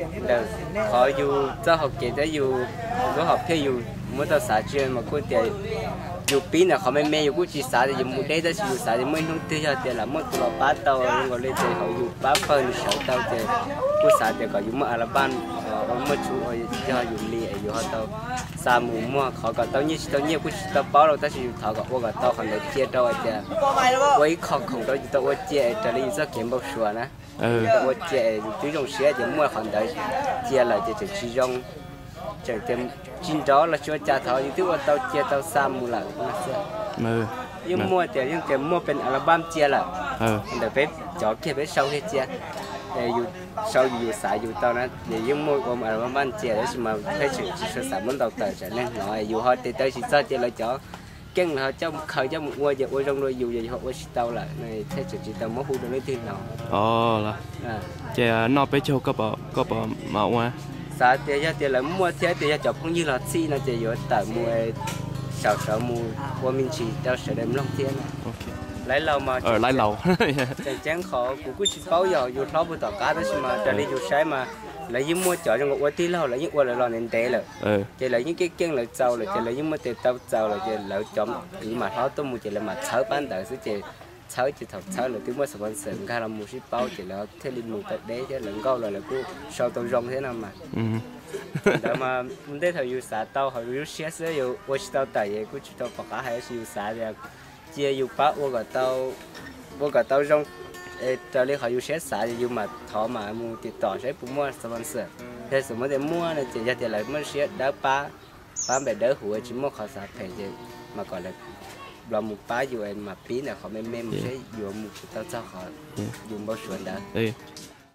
Ntawm qhov yus txoj hau kev thiab yus lub hom phiaj yus muab tau xav tsis mas kuj tias yus pib ntawm qhov me me yus kuj tsis xav tias yus mus deb, tab sis yus xav tias muaj ib hnub twg yog tias lam muaj tus los pab tau zoo nkaus li ces hauv yus pab pawg nws sawv tau ces kuj xav tias kom yus muaj album, muaj tshuv uas yog yus li es yus ho tau xa mus muag qhov kom tau nyiaj tsis tau nyiaj kuj tsis tau paub rau, tab sis yus thov kom ua kom tau qhov ntawd cia rau hais tias ua ib qho khoom rau yus tau ua cia es raws li yus txoj kev npau suav na. Tau ua cia es yus twb zoo siab ces muaj qhov ntawd cia lawm ces tseem tsis zoo, tseem tias tsis nrov los tsis ua cas, thov yus twb ua tau cia tau xa mus lawm. Yeej muaj tias yeej tias muaj peb album cia lawm, ntawm peb cov kiag peb sau kiag cia, yus sau yus xav yus tau na, yeej muaj ua album cia tab sis mas peb tseem tsis xav muab ntau tawm tsam neeg hnov yus ho tes taw tsis txog ces lawv cov keej lawv ho coj mus khaws coj mus ua ces ua zoo dua yus ces yus ho ua tsis tau lawm, thiaj tseem tsis tau muab hu rau leej twg hnov. Ces noj peb caug koj puas mam ua? Xav tias yog tias lawv muaj thiab tias yog cov phooj ywg los txhij no ces yuav tawm mus saum sawv mus ua me ntsis rau sawv daws mloog thiab no. Laiv laus mas tseem ceeb qhov kuv kuj tsis paub yog yus hlob puag tom qab tab sis mas raws li yus saib mas lawv yeej muaj cov zoo nkaus ua tij laug lawv yeej ua lawv los ntev ntev lawm, ces lawv yeej keej keej lawv txaus lawm ces lawv yeej muaj tes tau txaus lawm ces lawv cov kwv mam hlob tuaj mus ces lawv mam txhawb pab ntawd xwb ces txhawb ces thaum txhawb lawv twb muaj sponsor nkag los mus sib paub ces lawv thiaj li mus tau deb thiab lawv nkauj los lawv kuj sau tau zoo thiab no mas. Ntawd mas ua ntej thaum yus xav tau hauv yus lub siab xwb, yus ua tsis tau tawm es kuj tsis tau pom qab hais tab sis yus xav tias cia yus pab ua kom tau, ua kom tau zoo es raws li qhov yus siab xav es yus mam thov mam mus tim tom saib puas muaj sponsor. Yog xav muab tias muaj no ces yog tias lawv muaj siab dawb pab, pab npem dawb huv tsis muaj qhov xav phem ces mam kom lawv los mus pab yus es mam pib ntawm qhov me me mus seb yuav mus puas tau txog qhov yus npau suav ntawd.